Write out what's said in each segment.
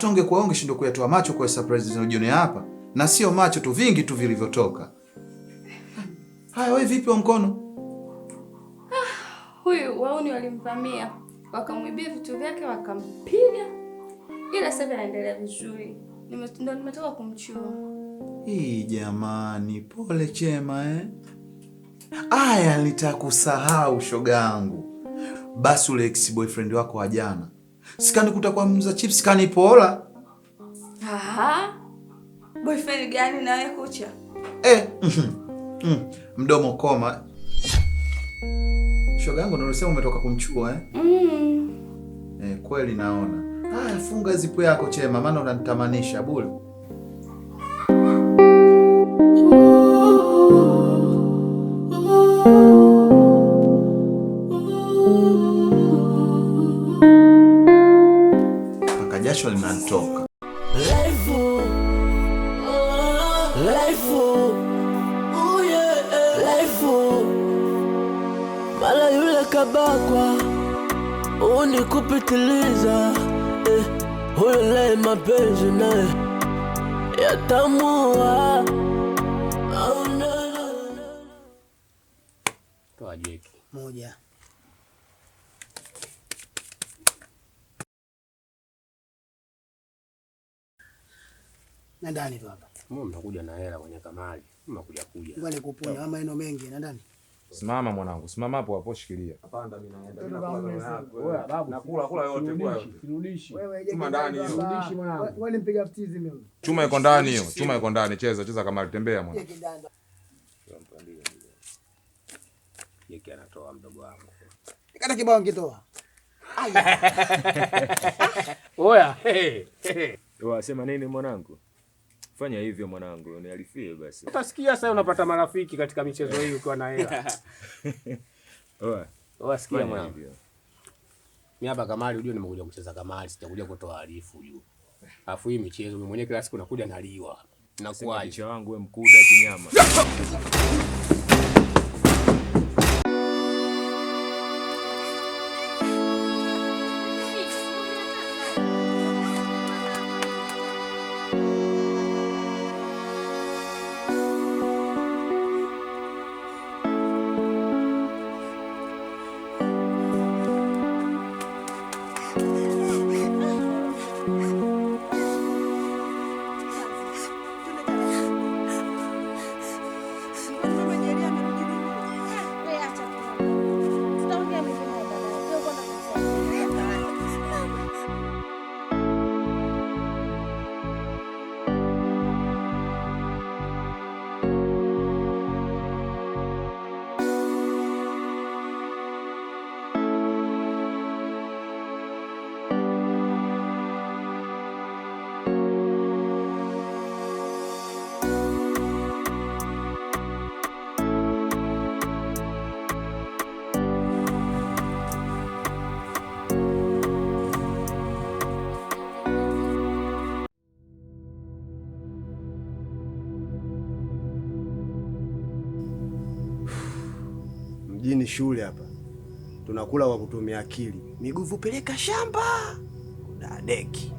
Hata ungekuwa ungeshindwa kuyatoa macho kwa surprise zinazojionea hapa. Na sio macho tu, vingi tu vilivyotoka. Haya, wewe vipi wa mkono? Huyu wauni walimvamia, wakamwibia vitu vyake, wakampiga. Ila sasa anaendelea vizuri. Ndo nimetoka kumchua. Hii jamani, pole Chema eh? Aya, nitakusahau shogangu. Basi ule ex boyfriend wako wa jana sikanikuta kwa mza chips kanipola. Aha. Boyfriend gani na wewe kucha? Eh, mdomo koma. Shogangu, ndio unasema umetoka kumchua eh? Mm. Eh, kweli naona. Haya, funga zipu yako Chema, maana unanitamanisha bure. Mpaka jasho linanitoka. Life, life, oh yeah, life. Mara yule kabakwa uni kupitiliza, eh, huyo naye mapenzi naye yatamua. Oh, no, no, no. Toa jeki. Moja. Na ndani tu hapa. Mbona mnakuja na hela kwenye kamari? Mnakuja kuja. Ngoja nikupone ama maneno mengi na ndani. Simama mwanangu, simama hapo hapo, shikilia. Nakula kula yote, kula yote. Sirudishi. Wewe Chuma ndani hiyo. Sirudishi mwanangu. Wewe ni mpiga ftizi mimi. Chuma iko ndani hiyo, chuma iko ndani. Cheza cheza kamari, tembea mwanangu. Jeki ndani. Jeki anatoa mdogo wangu. Kata kibao ngitoa. Oya, hey, hey. Wasema nini mwanangu? Fanya hivyo mwanangu, nialifie basi. Utasikia sasa unapata marafiki katika michezo hii ukiwa na hela. Oa, Oya, sikia fanya mwanangu. hivyo. Mimi hapa kamari ujue nimekuja kucheza kamari, sijakuja kutoa arifu ujue. Alafu hii michezo mimi mwenyewe kila siku nakuja naliwa. Sema Nakuaje? kicha wangu we mkuda kinyama. Tutaongea mengine baadaye. Wewe kwenda kumsaidia. Mjini shule hapa tunakula kwa kutumia akili. Miguvu peleka shamba, kudadeki.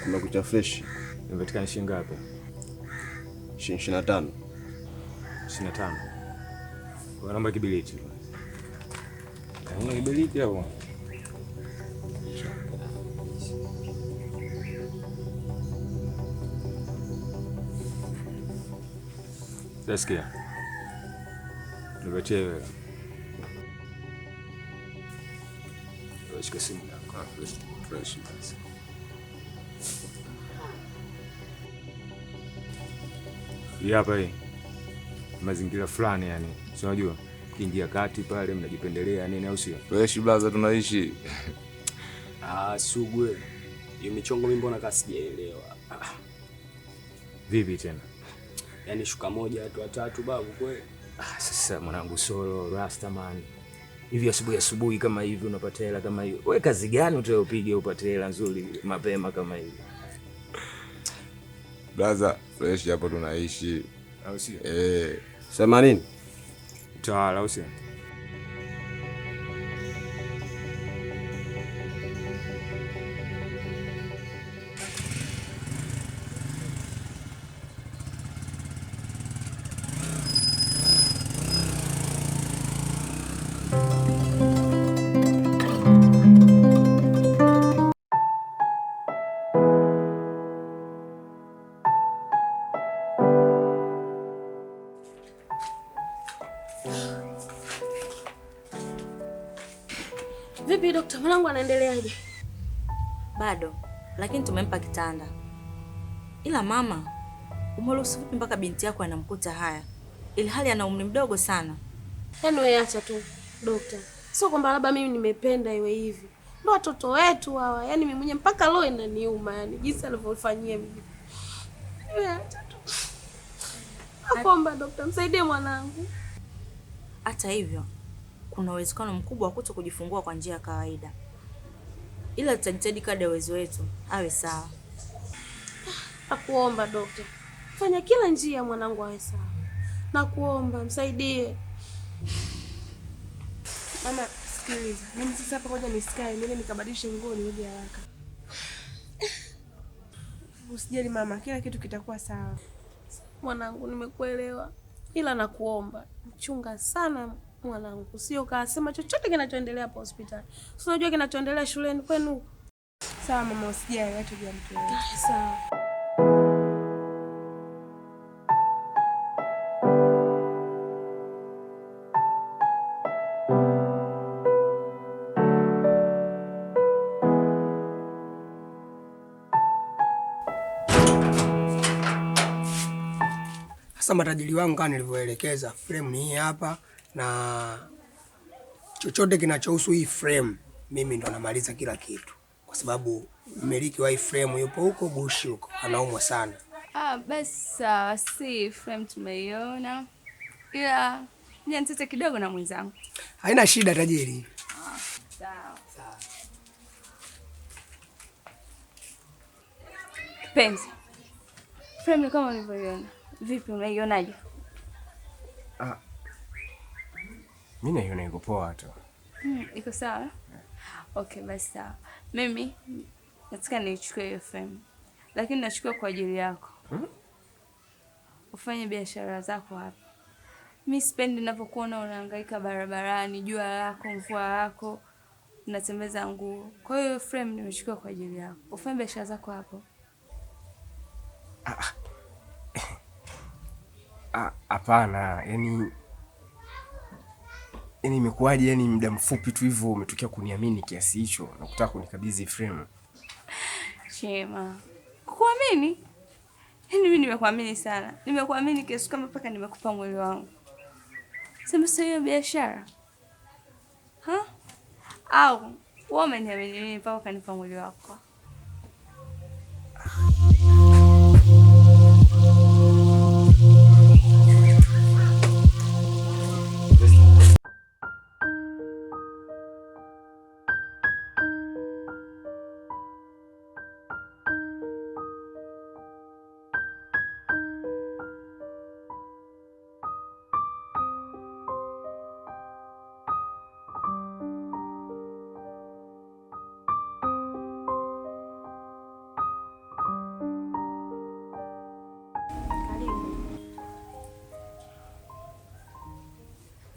Kumekucha fresh. Imepatikana shilingi ngapi? Shilingi 25. 25. Kwa namba kibiliti. Una kibiliti hapo? Sasa nipatie wewe. Shika simu yako. Fresh basi. Hii hapa hii mazingira fulani yani, si unajua kiingia kati pale mnajipendelea nini, au sio? Fresh blaza, tunaishi. Ah, Sugwe. Hiyo michongo mimi mbona kama sijaelewa. Vipi tena? Yaani shuka moja watu watatu babu kweli. Ah, sasa mwanangu Solo Rastaman, hivi asubuhi asubuhi kama hivi unapata hela kama hiyo, wewe kazi gani utayopiga upate hela nzuri mapema kama hivi? Blaza, fresh hapo tunaishi. Au sio? Eh. Sema nini? Tawala, au sio? Vipi dokta, mwanangu anaendeleaje? Bado, lakini tumempa kitanda. Ila mama, umeruhusu vipi mpaka binti yako anamkuta haya, ili hali ana umri mdogo sana? Yaani wewe acha tu dokta, sio kwamba labda mimi nimependa iwe hivi, ndo watoto wetu hawa. Yaani mimi mwenyewe mpaka roho inaniuma, yani jinsi alivyofanyia mimi. Wewe acha tu, nakuomba dokta, msaidie mwanangu. Hata hivyo, kuna uwezekano mkubwa wa kuto kujifungua kwa njia ya kawaida, ila tutajitahidi kadri ya uwezo wetu awe sawa. Nakuomba dokta, fanya kila njia mwanangu awe sawa. Nakuomba msaidie. Mama, sikiliza. Mimi sasa hapa ngoja nisikae, niende nikabadilishe nguo nirudi haraka. Usijali mama, kila kitu kitakuwa sawa. Mwanangu, nimekuelewa, ila nakuomba mchunga sana mwanangu, sio kasema chochote kinachoendelea hapa hospitali. Si unajua kinachoendelea shuleni kwenu. Sawa mama, usijali, hatojua mtu yeyote. Sawa. Sasa matajiri wangu, kama nilivyoelekeza, frame ni hii hapa, na chochote kinachohusu hii frame mimi ndo namaliza kila kitu, kwa sababu mmiliki wa hii frame yupo huko Bushi huko, anaumwa sana. Ah, basi sawa, si frame tumeiona, ila nitete kidogo na mwenzangu. Haina shida tajiri. Sawa. Kipenzi, frame ni kama ulivyoiona. Vipi, umeionaje? Ah, mimi naiona iko poa tu. Iko sawa? Okay, basi sawa. Mimi nataka niichukue hiyo frame, lakini nachukua kwa ajili yako. Ufanye biashara zako hapa. Mimi sipendi ninapokuona unahangaika barabarani, jua lako, mvua yako, unatembeza nguo. Kwa hiyo frame nimechukua kwa ajili yako. Ufanye biashara zako hapo. Hapana, yani imekuwaje yani muda mfupi tu hivyo umetokea kuniamini kiasi hicho na kutaka kunikabidhi frame? Chema, kukuamini? Yaani mimi nimekuamini sana. Nimekuamini kiasi kama mpaka nimekupa mwili wangu. Sema sio hiyo biashara. Ha? Au wewe umeniamini mimi mpaka ukanipa mwili wako?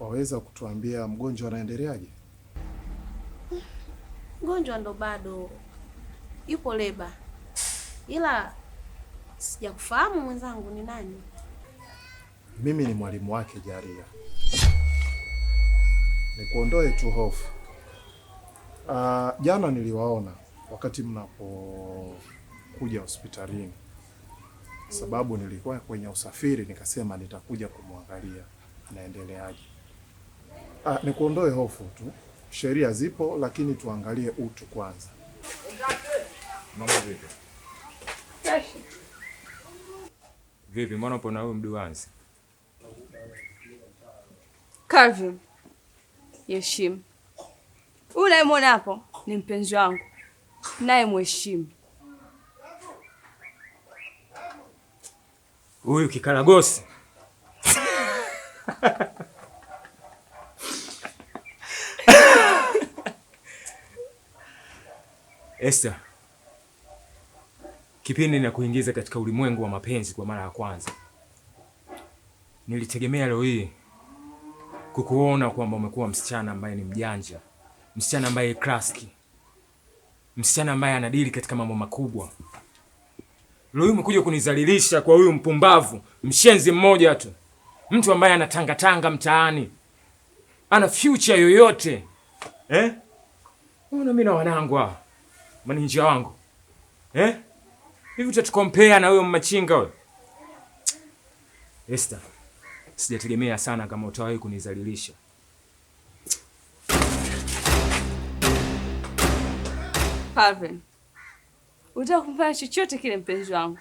Waweza kutuambia mgonjwa anaendeleaje? Mgonjwa ndo bado yupo leba, ila sijakufahamu mwenzangu ni nani? Mimi ni mwalimu wake Jaria. Nikuondoe tu hofu. Jana niliwaona wakati mnapokuja hospitalini, sababu nilikuwa kwenye usafiri, nikasema nitakuja kumwangalia anaendeleaje. Nikuondoe hofu tu, sheria zipo, lakini tuangalie utu kwanza. Mambo vipi? Fresh. Vipi, mbona upo na huyu mduanzi? Calvin, heshimu. Huyu unayemwona hapo ni mpenzi wangu, naye mheshimu. Huyu kikaragosi. Esther, kipindi na kuingiza katika ulimwengu wa mapenzi kwa mara ya kwanza, nilitegemea leo hii kukuona kwamba umekuwa msichana ambaye ni mjanja, msichana ambaye classic, msichana ambaye anadili katika mambo makubwa. Leo hii umekuja kunizalilisha kwa huyu mpumbavu, mshenzi mmoja tu, mtu ambaye anatangatanga mtaani, ana future yoyote eh? Una mimi na wanangu hawa maninja wangu eh? Hivi utatukompea na huyo mmachinga huyo? Esther, sijategemea sana kama utawahi kunizalilisha. Calvin, unataka kumfanya chochote kile mpenzi wangu,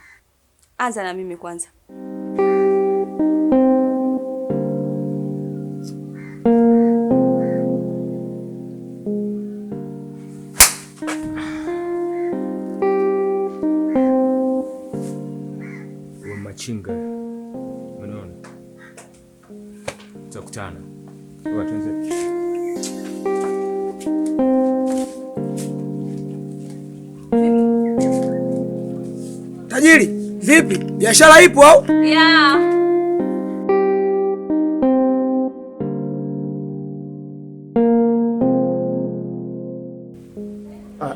anza na mimi kwanza. Huyo machinga, umeona? Tutakutana. Watu wenzetu. Tajiri, vipi? Biashara ipo au? Yeah.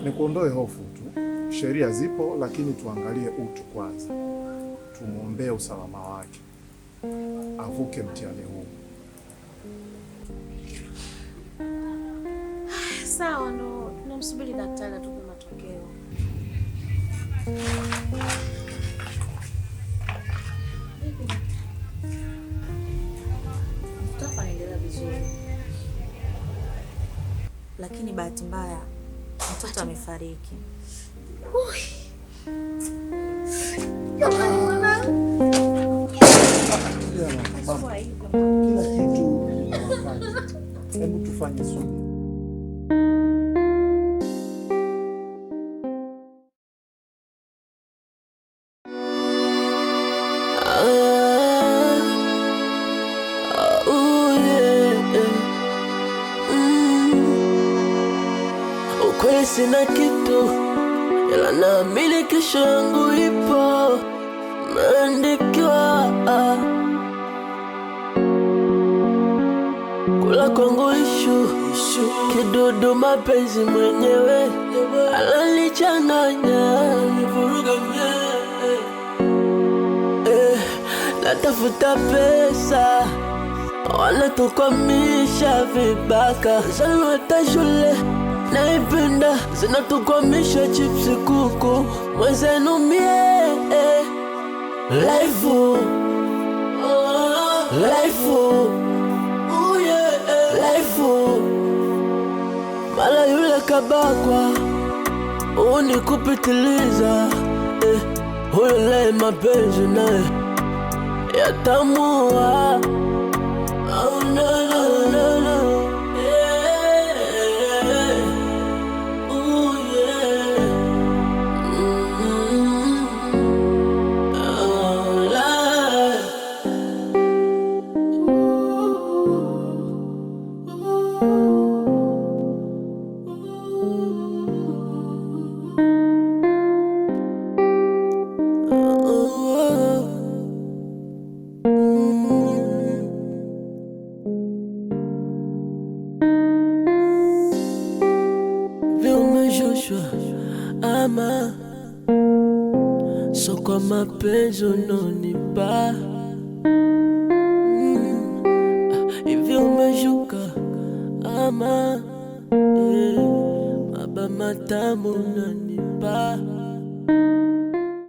Nikuondoe hofu tu. Sheria zipo, lakini tuangalie utu kwanza. Tumuombee usalama wake, avuke mtihani huu. Sawa, ndo tunamsubiri daktari atupe matokeo. Mtoto anaendelea vizuri, lakini bahati mbaya mtoto amefariki. Jamani mwanangu. Mama, kila kitu kina wakati. Hebu tufanye subira. Oh yeah. Ukweli sina kitu, ila naamini kesho yangu ipo, naandikiwa. Kula kwangu ishu, kidudu mapenzi mwenyewe alanichanganya, natafuta pesa wanatukwamisha vibaka, zalwata shule naipenda, zinatukwamisha chipsi kuku mwenzenu mie life life life mala yule kabakwa uni kupitiliza huyo lae mapenzi naye yatamua. Oh, no, no, no, no. Yeah. Ooh, yeah. Oh, la. Viumeshushwa ama so kwa mapenzi unonipa hivi umeshuka ama maba matamu unanipa.